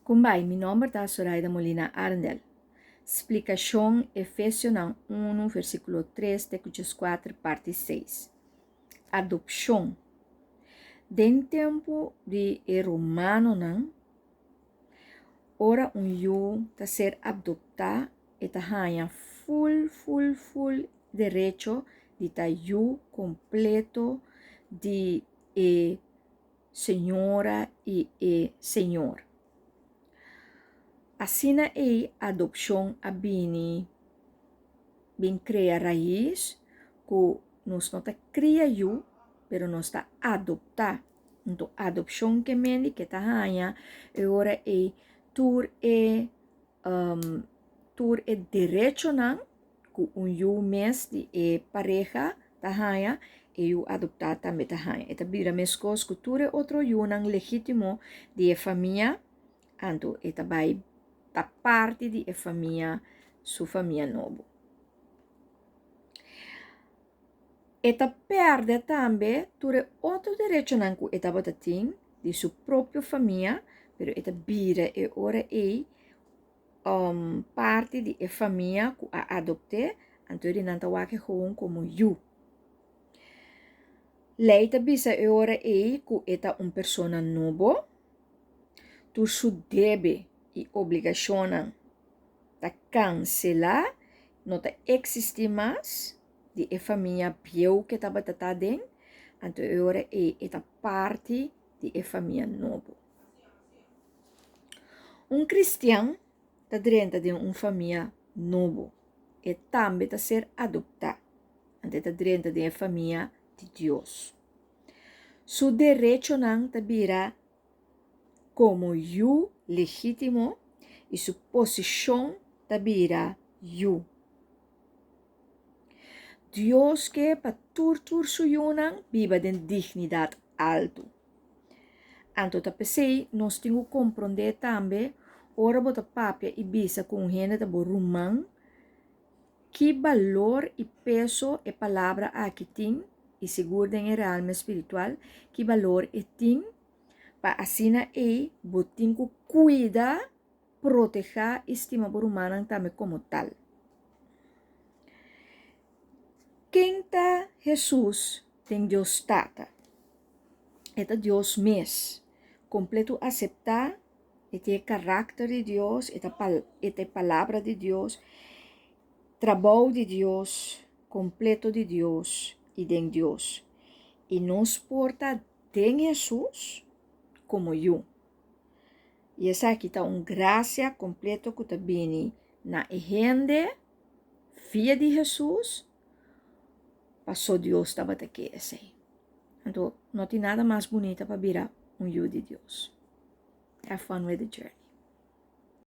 Kumbai, mi nomber ta Zoraida Molina Arendel. Splikashon Efesionan unu versíkulo tres te ku djeskuater parti seis. Adopshon. Den tempu di e romanonan, ora un yu ta ser adoptá e ta haña ful ful ful derecho di ta yu kompleto di e señora i e señor. Asina ei adopshon a bini bin krea rais ku nos no ta kria yu, pero nos ta adoptá. Anto adopshon ke mende ke ta haña e ora ei tur e tur e derechonan ku un yu mes di e pareha ta haña, e yu adoptá tambe ta haña. E ta bira meskos ku tur e otro yunan legítimo di e famia, anto e ta bai ta parti di e famia, su famia nobo. E ta pèrdè tambe tur e otro derechonan ku e tabata tin di su propio famia, pero e ta bira e ora ei parti di e famia ku a adopt'é, anto di nan ta wak e gewoon komo yu. Lei ta bisa e ora ei ku e ta un persona nobo, tur su debe i obligashonnan ta kanselá, no ta eksistí mas di e famia bieu ku e tabata ta aden, anto e ora ei e ta parti di e famia nobo. Un kristian ta drenta den un famia nobo. E tambe ta ser adoptá, anto e ta drenta den e famia di Dios. Su derechonan ta bira komo yu legítimo i su posishon ta bira yu. Dios ke pa tur tur su yunan biba den dignidat altu. Anto ta p'esei nos tin ku komprondé tambe ora bo ta papia i bisa ku un hende ta bo ruman, ki balor i peso e palabra aki tin, i sigur den e realme spiritual, ki balor e tin, pa asina ei bo tin ku kuida Protehá i stima bo rumannan tambe komo tal. Ken ta Hesus den Dios Tata? E ta Dios mes, kompletu aseptá, e tin e karakter di Dios, e ta e ta e Palabra di Dios, trabou di Dios, kompleto di Dios i den Dios. I nos por ta den Hesus komo yu. I esaki ta un grasia kompleto ku ta bini na e hende via di Hesus, pasó Dios tabata ke esei. Anto, no tin nada mas bunita pa bira un yu di Dios. Have fun with the journey.